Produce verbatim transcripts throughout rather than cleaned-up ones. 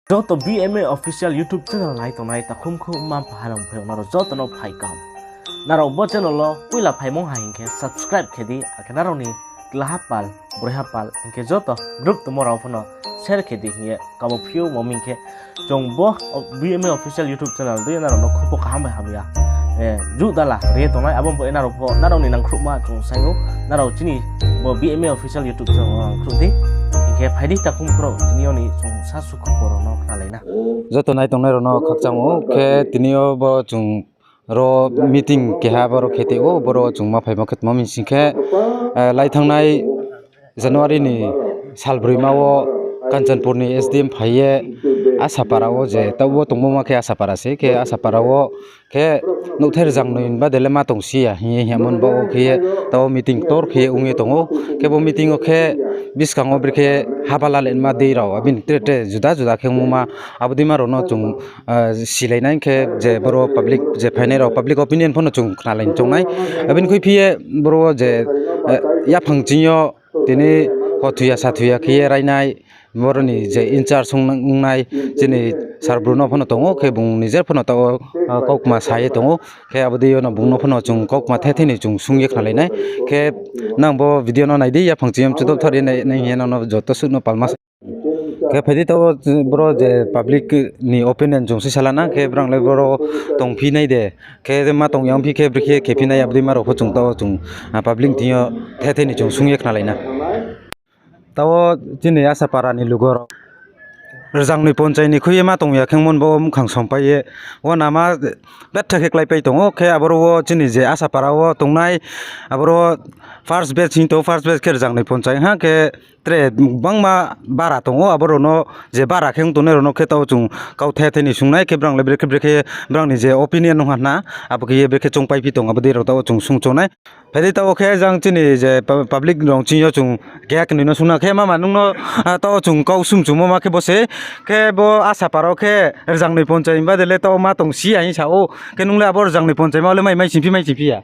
Joto B M A official YouTube channel nai tongnai takhum khu mma mpha hanang phaiyong nrao joto no phai kaham. Nrao bo channel wo poila phaimo ha hing khe subscribe khe di, akhe nrao ni tlaha pal, broiha pal hing khe joto group tongmo rao pho no share khe di hing ye kabo phiouh. Mo hing khe chung bo B M A official YouTube channel dei nrao no khupo kaham bai hamya juh dala ri ye tongnai, abo bo nrao pho nrao ni nangkhruhma chung sai ou, nrao chini bo B M A official YouTube channel wo nangkhruh di. Hing khe phai di takhum khro tini yo ni chung sa sukhupo rao no khnalai na. Joto nai tongnai rao no khakchang ou, khe tini yo bo chung ro meeting keha boro khe tei ou, boro chung ma phaimo khe tma mi sing khe, lai thanngnai January ni salbroima wo Kanchanpur ni S D M phai ye Asapara wo je taoh wo tongmo ma khe Asapara se khe Asapara wo khe nouhthai rzangnoi ni bade le ma tong si ya hing ye hingmo ni baoh wo khe ye taoh wo meeting ktor khe ye ong ye tong ou. Khe bo meeting wo khe buskang wo brekhe haba la le ma dei rao, abini tre tre juda juda khe ongmo ma, abo deima rao no chung silai nai khe je boro public je phainai rao public opinion pho no chung khnalai choung nai. Abini khuiphi ye boro wo je yaphang ching yo tini hothoi ya sathoi ya khe ye rainai, boro ni je in-charge ong nai, chini sir Bruno pho no tong ou, khe bung nijer pho no taoh wo kaukma sa ye tong ou. Khe abo dei yo no bung no pho no chung kaukma thethei ni chung sung ye khnalai nai. Khe nang bo video no nai di, yaphang ching yo mchu dopthar ye nai hing ye nang no joto suh no palma sa. Khe phai di taoh wo boro je public ni opinion chung sisa la na, khe brang le boro tongphi nai de, khe ma tong ya ongphi khe brekhe khephi nai, abo deima rao pho chung taoh wo chung public thing yo thethei ni chung sung ye khnalai na. Taoh wo chini Asapara ni lugo rao rzangnoi ponchai ni khui ye ma tong ya khe mon bo mkhang sompai ye wanama betha khe kláipai tong ou. Khe aboro wo chini je Asapara wo tongnai, aboro wo first batch hing tong ou, first batch khe rzangnoi ponchai ha khe tre gbangma bara tong ou, abo rao no je bara khe ong tongnai rao no khe taoh wo chung kau thethei ni sung nai khe brang le brekhe brekhe brang ni je opinion ong ha na, abo khe ye brekhe choungpaiphi tong abo dei rao taoh wo chung sung choung nai. Phai di taoh wo khe jang chini je public rao ching yo chung keha knoi no sung na khe mama nung no taoh wo chung kau sung chungmo ma khe bo se, khe bo Asapara wo khe rzangnoi ponchai ni bade le taoh wo ma tong si ya hing sa ou, khe nung le abo rzangnoi ponchai ma wo le mai mai singphi mai singphi ya?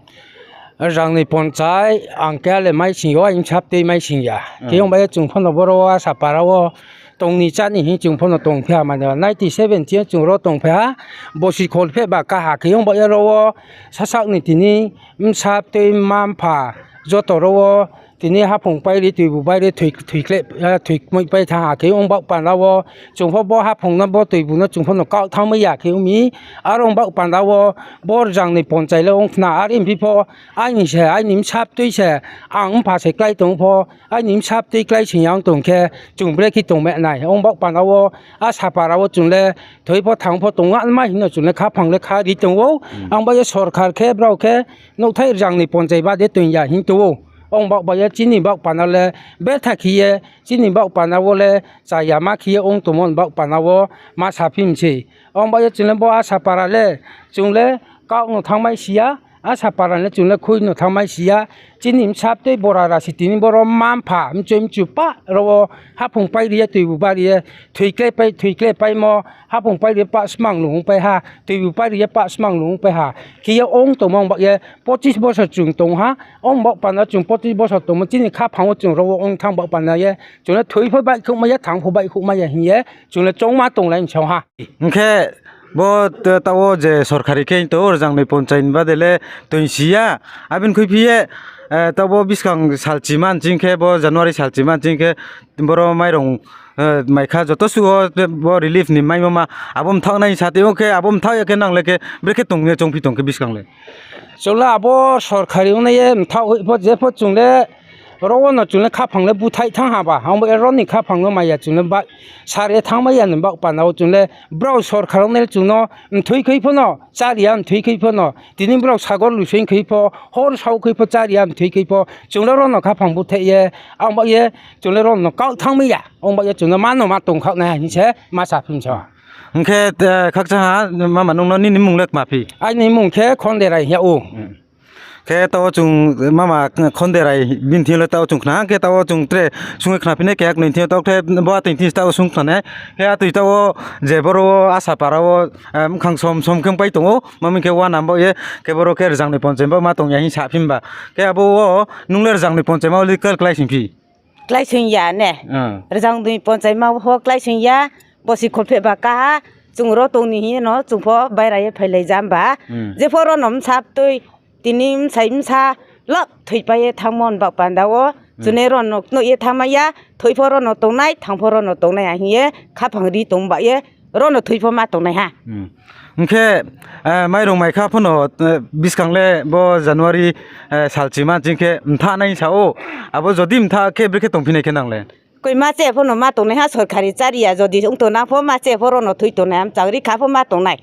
Rzangnoi ponchai ang khe le mai sing yo, aini bsa tui mai sing ya. Khe ong bai ye chung pho no boro wo Asapara wo tong ni chá ni hing chung pho no tongphi ha, mane ninety seven ching yo chung ro tongphi ha, bosi kholpheh ba kaha khe ong bai ye ro wo sasaoh ni tini bsa tui mma mpha joto ro wo tini haphung pai ri, tuibu bai ri, thoi, thoi kmoihpai thanng ha khe ong baoh panda wo chung pho bo haphung no bo tuibu no chung pho no kaoh thanngmai ya khe ong mi. Aro ong baoh panda wo bo rzangnoi ponchai le ong khna, are mphi pho aini se, aini bsa tui se, ang mpha se klái tong pho, aini bsa tui klái sing ya ong tong khe chung brekhe tongmai nai. Ong baoh panda wo Asapara wo chung le thoi pho thanng pho tong a ma hing no chung le khaphang le kha ri tong ou. Ang bai ye sorkar khe brao khe nouhthai rzangnoi ponchai bade toing ya hing tong ou. Ong baoh bai ye chini baoh panda le betha khe ye chini baoh panda wo le chaya ma khe ye ong tongmo ni baoh panda wo ma saphi mi sei. Ong bai ye chung le bo Asapara le chung le kaoh no thanngmai si ya, Asapara le chung le khui no thanngmai si ya. Chini bsa tui bora rasi tini boro mma mpha mchoi mchu pah ro wo haphung pai ri ye tuibu bai ri ye thoi kláipai, thoi kláipaimo, haphung pai ri ye pah smang lung ongpai ha, tuibu pai ri ye pah smang lung ongpai ha. Khe ye ong tongmo ong baoh ye pochis bosor chung tong ha, ong baoh panda chung pochis bosor tongmo chini khaphang wo chung ro wo ong thanng baoh panda ye chung le thoi pho baihkhouhmai ya, thanng pho baihkhouhmai ya hing ye chung le choungma tonglai msao ha. Hing khe bo taoh wo je sorkari khe tong ou, rzangnoi ponchai ni bade le toing si ya. Abini khuiphi ye taoh bo buskang salchima nching khe, bo January salchima nching khe boro mairong mai kha joto suh wo bo relief ni maimo ma, abo mthaoh nai sa tei ong khe, abo mthaoh ya khe nang le khe brekhe tong ye choungphi tong khe buskang le? Chung le abo sorkari ongnai ye mthaoh hoih pho je pho chung le ro wo no chung le khaphang le búthaih thanng ha ba, ang bo ro ni khaphang no mai ya chung le ba, sar ye thanngmai ya ni baoh panda wo chung le brao sorkar ongnai le chung no mthoi khui pho no, chári ya mthoi khui pho no, tini brao sagor lusoing khui pho, hor sao khui pho, chári ya mthoi khui pho, chung le ro no khaphang búthaih ye, ang baoh ye chung le ro no kaoh thanngmai ya, ong baoh ye chung no ma no ma tongkhaoh nai hing se ma saphi mi sa. Hing khe khakchang ha, mama nung no nini mmung le kma phi? Aini mmung khe Khonderai hing yag ou. Khe taoh wo chung mama Khonderai bini thing yo le taoh wo chung khna, khe taoh wo chung tre sung ye khnaphi nai, keha knoi thing yo taoh khe bo atoi thing se taoh wo sung khna nai. Khe atoi taoh wo je boro wo Asapara wo mkhang som som khe ongpai tong ou, ma hing khe wanama baoh ye, khe boro khe rzangnoi ponchaima baoh ma tong ya hing saphi ba. Khe abo wo nung le rzangnoi ponchaima wo le kal klái sing phi? Klái sing ya ne. Rzangnoi ponchaima pho klái sing ya, Bosi kholpheh ba kaha, chung ro tong ni hing ye no chung pho baira ye phailai jam ba. Jepho ro no bsa tui, tini bsai bsa lok thoipai ye thanngmo ni baoh panda wo, chunai ro no knoih ye thanngmai ya, thoi pho ro no tongnai, thanng pho ro no tongnai ha hing ye khaphang ri tong ba ye, ro no thoi pho ma tongnai ha. Hing khe, mairung mai kha pho no, buskang le bo January sal chima ching khe mtha nai sa ou. Abo jodi mtha khe brekhe tongphi nai khe nang le? Koi ma che pho no ma tongnai ha, sorkari chári ya jodi ong tongnang pho ma che pho ro no thoi tongnai, mchang ri kha pho ma tongnai.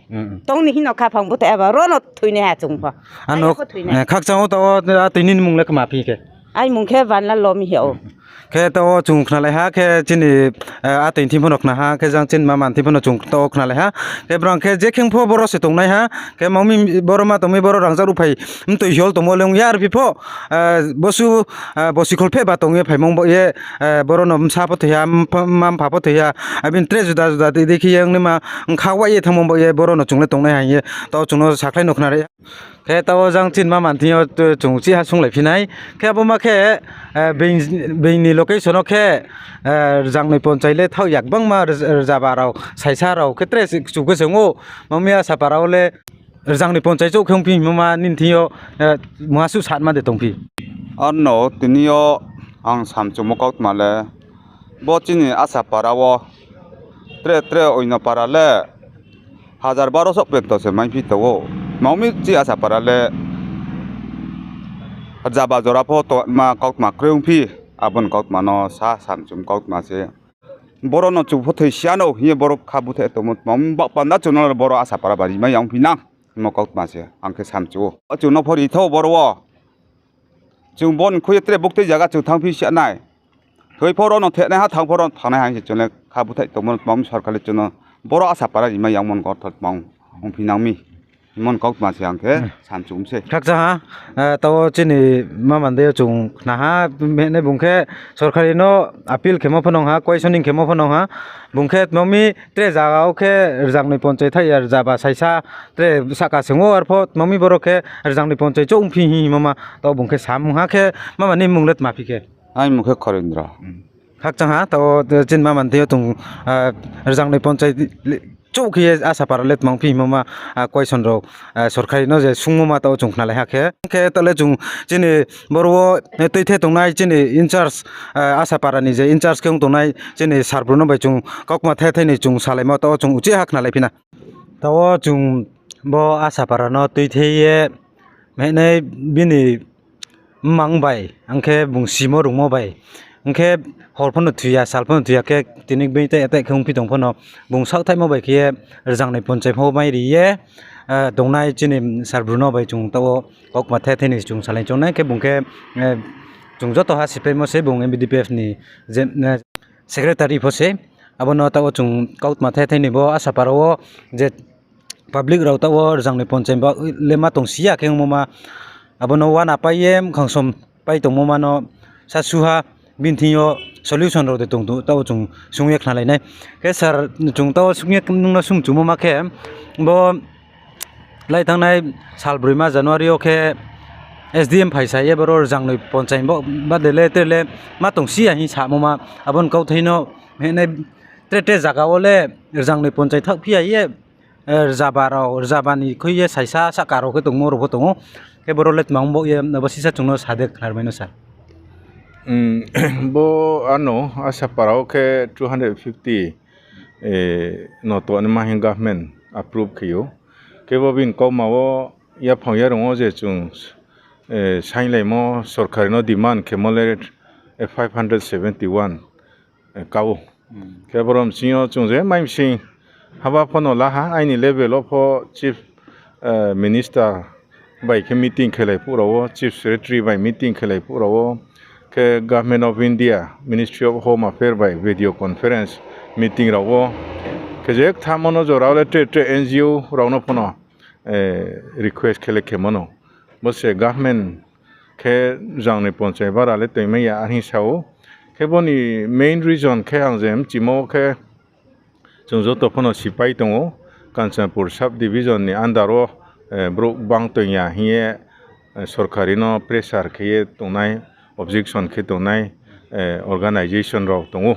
Tong ni hing no khaphang búthaih ya ba ro no thoinai ha chung pho. Khakchang ou taoh wo, atoi nini mmung le kma phi khe? Aini mmung khe Banla Lomi hing ou. Khe taoh wo chung khnalai ha, khe chini atoi thing pho no khna ha, khe jang chini mama thing pho no chung taoh wo khnalai ha. Khe brang khe je khe pho boro se tongnai ha, khe ma mi boro ma tong mi boro rangzag ruhphai mtoi hiol tongmo le ong ya arphi pho, bosi kholpheh ba tong ye phaimo baoh ye, boro no bsa pho thoi ha, mma mpha pho thoi ha, abini tre juda juda dei dei khe ye ongnaima bkha wai ye thanngmo baoh ye boro no chung le tongnai ha hing ye taoh chung no sakhlai no khnari. Khe taoh wo jang chini mama thing yo chung chih ha sunglaiphi nai. Khe abo ma khe, being ni location wo khe, rzangnoi ponchai le thaoh ya gbangma, rzaba rao, saisa rao khe tre kchu khe se ong ou. Ma mi Asapara wo le rzangnoi ponchai chouh khe ongphi hingmo ma nini thing yo, mungha suh satma de tongphi? Arno tini yo ang samchumo kautma le, bo chini Asapara wo tre tre oino para le hajar baro souh pento se maiphi tong ou. Ma mi chini Asapara le rzaba jora pho tongma kautma kroi ongphi, abo ni kautma no sa samchum kautma se. Boro no chung pho thoi si ya no hing ye boro kha búthaih tongmo tma, baoh panda chung no boro Asapara ba rimai ya ongphi nang hingmo kautma se ang khe samchu ou. Chung no pho ri thou boro wo. Chung bo ni khui ye tre buktui zaga chung thanngphi si ya nai. Thoi pho ro no thehnai ha, thanng pho ro no thanngnai ha hing se chung le kha búthaih tongmo tma, sorkar le chung no boro Asapara rimai ya ongmo ni kautma ongphi nang mi hingmo ni kautma se ang khe samchum se. Khakchang ha, taoh wo chini mama dei yo chung khna ha, hinai bung khe sorkari no appeal khemo pho nong ha, questioning khemo pho nong ha, bung khe tma mi tre zaga wo khe rzangnoi ponchai thaoh ya, rzaba saisa tre sahka se ong ou, arpho tma mi boro khe rzangnoi ponchai chouh ongphi hing hingmo ma, taoh bung khe samung ha khe, mama ni mmung le tma phi khe? Aini mmung khe Khorindro. Khakchang ha, taoh wo chini mama thing yo chung, rzangnoi ponchai chouh khe ye Asapara le tma ongphi hingmo ma, question rao, sorkari no je sungmo ma taoh wo chung khnalai ha khe. Khe taoh le chung chini boro wo tuithe tongnai chini in charge, Asapara ni je in charge khe ong tongnai chini sir Bruno bai chung kautma the the ni chung salaimo taoh wo chung uchih ha khnalaiphi na. Taoh wo chung bo Asapara no tuithe ye, hinai bini mmang bai, ang khe bung simo rungmo bai, ang khe hor pho no thoi ya, sal pho no thoi ya khe tini being te attack khe ongphi tong pho no, bung saohthaihmo bai khe ye rzangnoi ponchai pho mai ri ye, tongnai chini sir Bruno bai chung taoh wo kautma the the ni chung salai choung nai khe bung khe, chung joto ha sipaimo se bung M B D P F ni je, secretary pho se. Abo no taoh wo chung kautma the the ni bo Asapara wo je public rao taoh wo rzangnoi ponchai ba le ma tong si ya khe ongmo ma, abo no uana pai ye mkhang som pai tongmo ma no sasuha bini thing yo solution rao de tong taoh wo chung sung ye khnalai nai. Khe sir, chung taoh wo sung ye nung no sungchumo ma khe, bo lai thanngnai sal broima January yo khe S D M phaisa ye boro rzangnoi ponchai ba de le tre le ma tong si ya hing samo ma, abo ni kauthai no hinai tre tre zaga wo le rzangnoi ponchai thaohphi ya ye, rzaba rao, rzaba ni khui ye saisa sahka rao khe tongmo rao pho tong ou. Khe boro le tma ong baoh ye, abo sisa chung no sa de khnarmai no sir. Bo ano Asapara wo khe two hundred fifty no tongnaima hing government approve khe ou. Khe bo bini kauma wo yaphang yarung wo je chung sainglaimo sorkari no demand khemo le five hundred seventy one ka ou. Khe boro bsing yo chung je mai bsing haba pho no la ha, aini level wo pho chief minister bai khe meeting khelai phuh rao wo, chief secretary bai meeting khelai phuh rao wo, khe Government of India, Ministry of Home Affairs bai video conference meeting rao wo. Khe je kthamo no jora wo le tre tre N G O rao no pho no request khe le khemo no. Bo se government khe rzangnoi ponchai bara le toimai ya arhing sa ou. Khe bo ni main reason khe ang je mchimo khe chung joto pho no sipai tong ou, Kanchanpur sub division ni under wo brouh gbang toing ya hing ye sorkari no pressure khe ye tongnai, objection khe tongnai organisation rao tong ou.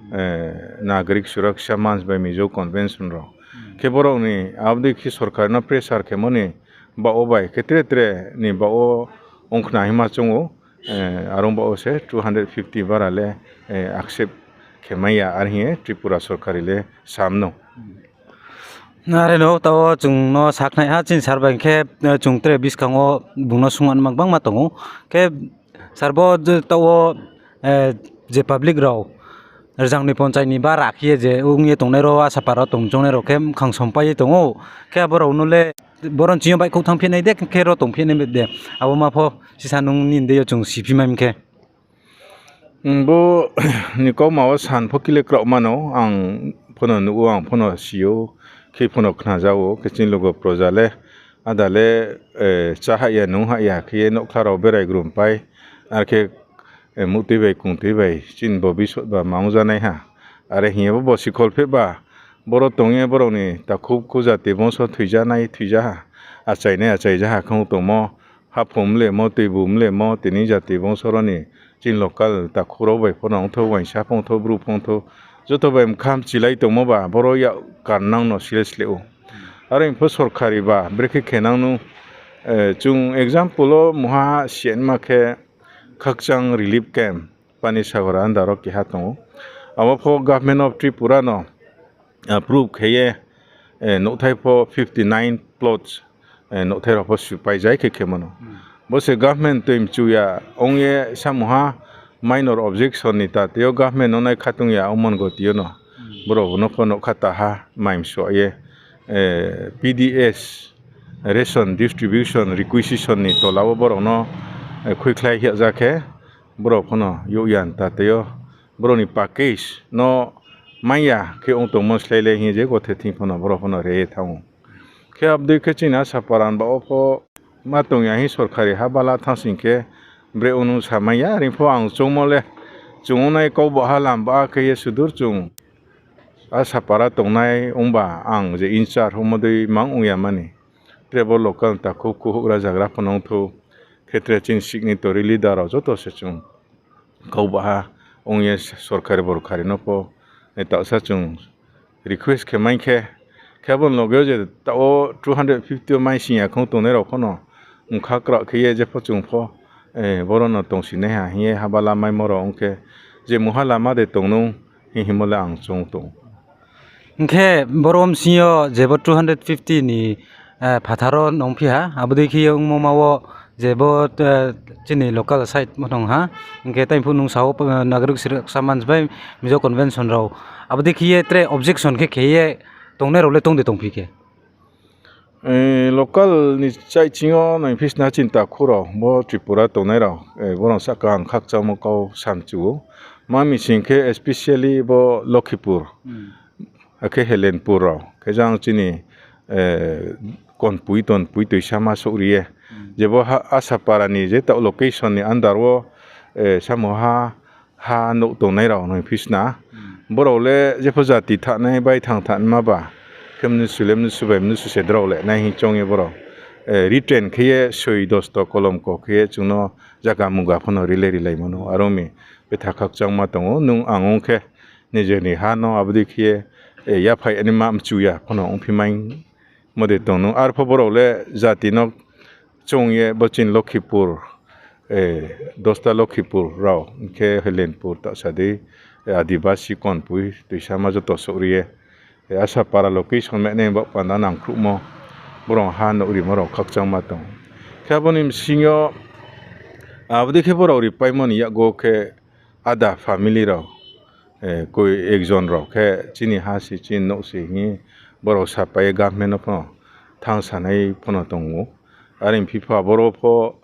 Nagarik Suraksha Manch bai Mizo Convention rao. Khe borao ni abo dei khe sorkar no pressure khemo ni baoh wo bai khe tre tre ni baoh wo ongkhna hima choung ou, are ong baoh wo se two hundred fifty bara le accept khe mai ya, are hing ye Tripura sorkari le sam no. Are no taoh wo chung no sakhnai ha, chini sir bai khe, chung tre buskang wo bung no sungma gbangma tong ou. Khe sir bo taoh wo je public rao, Rzang ni ponchai ni bara khe ye je ong ye tongnai rao, Asapara wo tong choungnai rao khe mkhang sompai ye tong ou. Khe abo rao no le boro ni ching yo baihkhouh thanngphi nai de, khe ro tongphi nai de, abo ma pho sisa nung ni deing yo chung siphi mai khe. Bo ni kauma wo san pho kile kraoh mano, ang pho no nuh ou, ang pho no si ou, khe pho no khnaja ou, khe chini logo proja le, ada le, chá hah ya, nung hah ya, khe ye nouhkhla rao berai grumpai, are khe, muhtui bai kungtui bai chini bo bisot ba ma ongjanai ha. Are hing ye bo bo sikhol pheh ba, boro tong ye borao ni takhu khu jati bongso thoijanai thoija ha, achainai achaijaha khe ong tongmo, haphung mlemo, tuibu mlemo, tini jati bongso rao ni chini local takhu rao bai pho no ongthou, uaingsa pho ongthou, bru pho ongthou, joto bai mkha mchilai tongmo ba, boro yak karnang no sile sle ou. Are pho sorkari ba brekhe khe nang nu, chung example wo mungha siyanma khe Khakchang relief camp, Panisagar under wo keha tong ou. Abo pho Government of Tripura no approve khe ye, nouhthai pho fifty nine plots, nouhthai rao pho supai jai khe khemo no. Bo se government toi mchu ya ong ye samungha minor objection ni ta tei yo government no nai khatung ya ongmo ni goti yo no. Brao bo no pho nouhkha taha mai msu ye, P D S, ration distribution requisition ni tola wo brao no, khuikhlai hihja khe, brao pho no youh ya ni ta tei yo, brao ni package no mai ya khe ong tongmo slái le hing ye je gothe thing pho no brao pho no re ye thanng ou. Khe abo dei khe chini Asapara ni baoh wo pho ma tong ya hing sorkari ha bala thanng sing khe bre ong nung samai ya, are pho ang choungmo le, chung ongnai kau baha lam baha khe ye sudur chung Asapara tongnai ongba ang je in-charge ongmo dei mang ong ya mani. Tre bo local takhu khu houhgra zagra pho no ongthou, khe tre chini signatory leader rao joto se chung kau baha ong ye sorkari borkari no pho, taohsa chung request khe mai khe, khe abo ni loge wo je taoh wo two hundred fifty wo mai sing ya khong tongnai rao pho no mkha kraoh khe ye jepho chung pho, boro no tongsinaiha hing ye haba la maimo rao ong khe, je mungha lama de tong nung hing hingmo le ang choung tong. Hing khe boro bsing yo je bo two hundred fifty ni phathar wo nungphi ha, abo dei khe ye ongmo ma wo je bo, chini local side mo nung ha, hing khe tai phuh nung sa ou, Nagarik Suraksha Manch bai Mizo Convention rao, abo dei khe ye tre objection khe khe ye tongnai rao le tong de tongphi khe? Local ni chaihching yo nai phisna chini takhu rao, bo Tripura tongnai rao, boro sahka ang khakchangmo kau samchu ou. Ma mising khe especially bo Lokhipur, akhe Helenpur rao, khe jang chini Konpui Tonpui toisama souhri ye, je bo Asapara ni je taoh location ni under wo, samungha ha nouh tongnai rao noi phisna. Brao le jepho jati thanai bai thang thanma ba, khe mnusu le mnusu bai mnusu se drao le nai hing choung ye brao written khe ye soi dosto kolom ko khe ye chung no zaga muga pho no rilai rilaimo no. Aro mi betha khakchangma tong ou, nung ang ong khe nije ni ha no abo dei khe ye yaphai naima mchu ya pho no ongphi mai mo de tong nung. Arpho brao le jati no choung ye bo chini Lokhipur, dosta Lokhipur rao, hing khe Helenpur taohsa dei, Adibasi Konpui toisama joto souhri ye, Asapara location menai baoh panda nangkhruhmo, brao ha nouh rimo rao khakchangma tong. Khe abo ni bsing yo abo dei khe brao ripaimo ni yakgo khe ada family rao, koi ekjon rao khe chini ha se chini nouh se hing ye brao sapai ye government no pho no thanng sanai pho no tong ou. Are phi pho aboro pho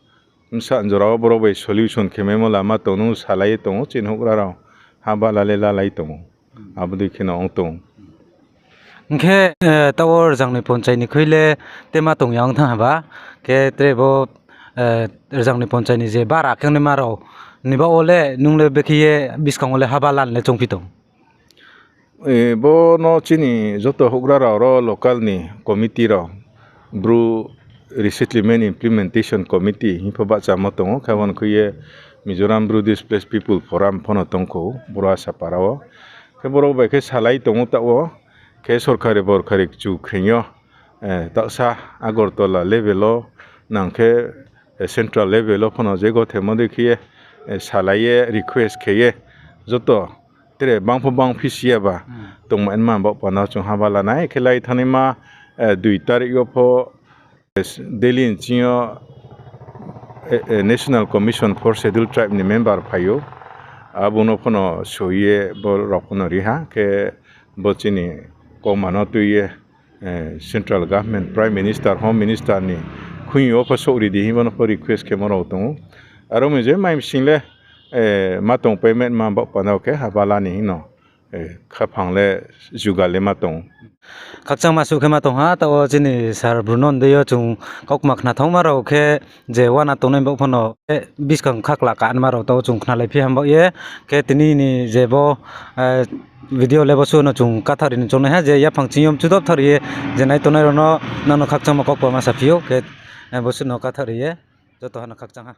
bsa jora wo brao bai solution khe maimo lama tong nung salai ye tong ou, chini houhgra rao ha bala le lalai tong ou. Abo dei khe no ong tong. Hing khe, taoh wo Rzang ni ponchai ni khui le tema tong ya ong thanng haba, khe tre bo, Rzang ni ponchai ni je bara khe ongnaima rao ni baoh wo le nung le bekhe ye buskang wo le haba lan le choungphi tong? Bo no chini joto houhgra rao ro local ni committee rao, Bru Resettlement Implementation Committee hing pho bahchamo tong ou, khe abo ni khui ye Mizoram Bru Displaced People Forum pho no tong khou, Bru Asapara wo. Khe boro bai khe salai tong ou taoh wo, khe sorkari borkari kchu khreing yo, taohsa Agartala level wo, nang khe central level wo phano je gothemo dei khe ye, salai ye request khe ye, joto tre bang pho bang phisi ya ba, tongma nma baoh panda wo chung haba la nai khe lai thanngnaima, dui tarik yo pho, Delhi ni ching yo, National Commission for Scheduled Tribe ni member phai ou. Abo no phano soi ye bo rao phano ri ha khe bo chini kauma no tui ye, central government, Prime Minister, Home Minister ni khuing yo pho souhri di hing bo no pho request khemo rao tong ou. Aro mi je mai bsing le, ma tongpai ma nma baoh panda wo khe haba la ni hing no, khaphang le juga le ma tong ou. Khakchangma suh khe ma tong ha, taoh wo chini sir Bruno ni dei yo chung kaukma khna thanngma rao khe je uana tongnai baoh phano, buskang khakla kanma rao taoh wo chung khnalaiphi ham baoh ye, khe tini ni je bo, video le bo suh no chung kathaoh ri ni choungnai ha, je yaphang ching yo mchu dopthaoh ri ye, je nai tongnai rao no, nang no khakchangma kaukma ma saphi ou, khe, bo suh no kathaoh ri ye, joto ha no khakchang ha.